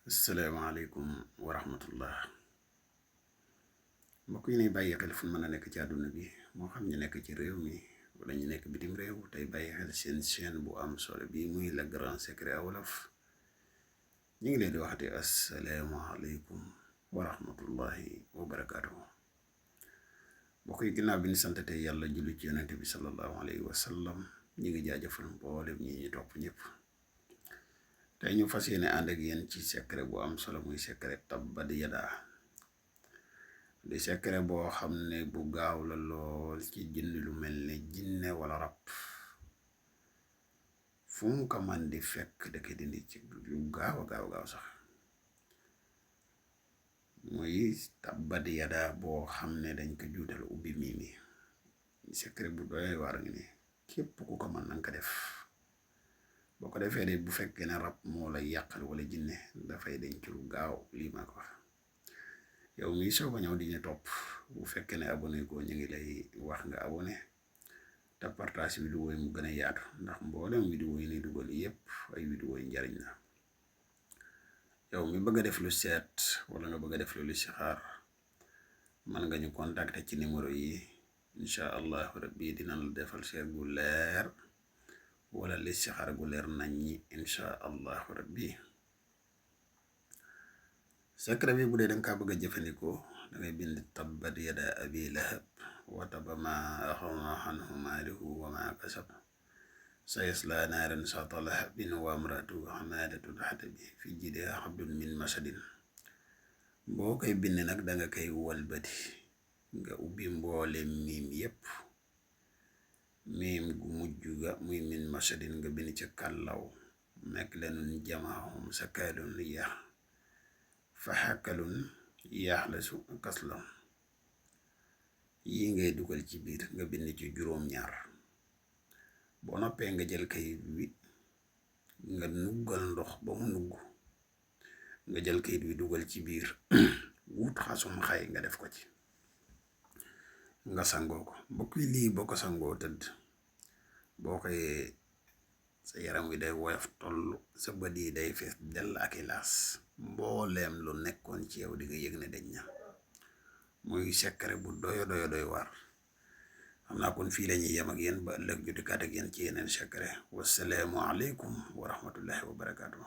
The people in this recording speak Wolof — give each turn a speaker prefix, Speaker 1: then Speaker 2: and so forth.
Speaker 1: asalaamaaleykum wa rahmatullah mbokk yi ñuy bàyyi xel fu mën a nekk ci àdduna bi moo xam ñu nekk ci réew mi wala ñu nekk bitim réew tey bàyyi xel seen chaîne bu am solo bi muy Le Grand Secret Wolof ñu ngi leen di waxati asalaamaaleykum wa rahmatullahi wa barakaatu. mbokk yi ginnaaw bi ñu santate yàlla julli ci yonente bi sallallahu alayhi wa sallam ñu ngi jaajëfal mboolem ñi ñu topp ñëpp. tey ñu fas yéene ànd ak yéen ci secret bu am solo muy secret tabbat yadaa di secret boo xam ne bu gaaw la lool ci jinn lu mel ne jinne wala rab fu mu ko man di fekk da koy dindi ci lu gaaw a gaaw sax muy tabbat yadaa boo xam ne dañ ko juutal ubbi miimi secret bu doy waar ngi ni képp ku ko mën nanga ko def boo ko defee de bu fekkee ne rab moo lay yàqal wala jinne dafay denc lu gaaw lii maa ko wax yow mii soo ko ñëw di ñu topp bu fekkee ne abonné ko ñu ngi lay wax nga abonné te partage vidéo yi mu gën a yaatu ndax mboolem vidéo yi ni dugal yépp ay vidéo yi njariñ la. yow mi bëgg a def lu seet wala nga bëgg a def lu listixaar man nga ñu contacter ci numéro yi incha allahu rabbi dina la defal seet gu leer wala listixaar gu leer nañ ñi insha allahu rabbi. secret bi bu dee danga kaa bëgg a jëfandikoo dangay bind tabbat yadaa abi lahab wa tabba maa aghnaa anhu maaluhu wa maa kasab sayaslaa naaran zaata lahabin wa imra'atuhu hammaalatal hatabi fi jiidihaa hablum min masadin. boo koy bind nag danga koy walbati nga ubbi mboole miim yépp miim gu mujj ga muy min masadin nga bind ca kàllaw mekk lenun jamaahum sa kaylun yax fa xakkalun yaax la su kaslam yi ngay dugal ci biir nga bind ci juróom-ñaar. boo noppee nga jël kayit wi nga nuggal ndox ba mu nugg nga jël kayit wi dugal ci biir wut xasum xay nga def ko ci nga sangoo ko. mbokk yi lii boo ko sangoo tëdd boo koy sa yaram wi day woyof toll sa bët yi day fees dell ak i laas mbooleem lu nekkoon ci yow di nga yëg ne dañ na. muy secret bu doy waar. xam naa kon fii lañuy yem ak yéen ba ëllëg ñu dikkaat ak yéen ci yeneen secret. wasalaamu aleykum wa rahmatullahi wa barakaatu.